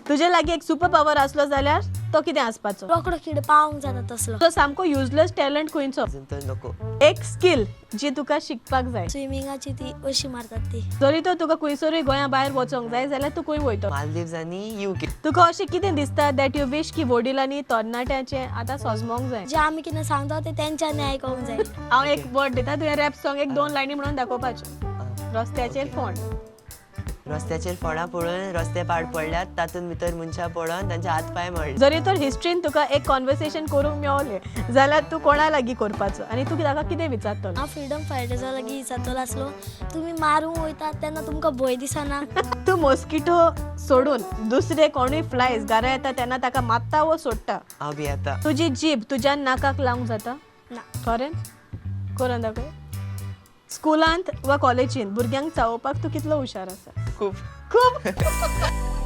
तुजे लागीं एक सुपर पावर आसलो जाल्यार तो कितें आसपाचो? रोकडो किड पावोंक जाता तसलो. तो सामको युजलेस टॅलंट खंयचो? अजून तर नको. एक स्किल जी तुका शिकपाक जाय? स्विमिंगाची ती अशी मारतात ती. जरी तो तुका खंयसरूय गोंया भायर वचोंक जाय जाल्यार तूं खंय वयतो? मालदीव्स आनी युके. तुका अशें कितें दिसता that you wish की वडिलांनी तरणाट्याचें आतां सजमोंक जाय? जे आमी कितें सांगता ते तेंच्यांनी आयकोंक जाय. हांव एक वर्ड दिता, तुवें रॅप सॉंग एक दोन लायनी म्हणून दाखोवपाच्यो. रस्त्याचेर फोंड. रस्त्याचेर फोंडां पडून रस्ते पाड पडल्यात, तातूंत भितर मनशां पडोन तांचे हात पांय मोडले. जरी तर हिस्ट्रीन तुका एक कॉन्वर्सेशन करूंक मेवलें जाल्यार तूं कोणा लागीं करपाचो आनी तूं ताका कितें विचारतलो? हांव फ्रिडम फायटर्सा लागीं विचारतलो आसलो, तुमी मारूंक वयतात तेन्ना तुमकां भंय दिसना? तूं मॉस्किटो सोडून दुसरे कोणूय फ्लायज घरा येता तेन्ना ताका मारता वो सोडटा? हांव भियेता. तुजी जीब तुज्या नाकाक लावंक जाता? ना. खरेंच करून दाखय. स्कुलांत वा कॉलेजींत भुरग्यांक चावोवपाक तूं कितलो हुशार आसा? खूब. खूब.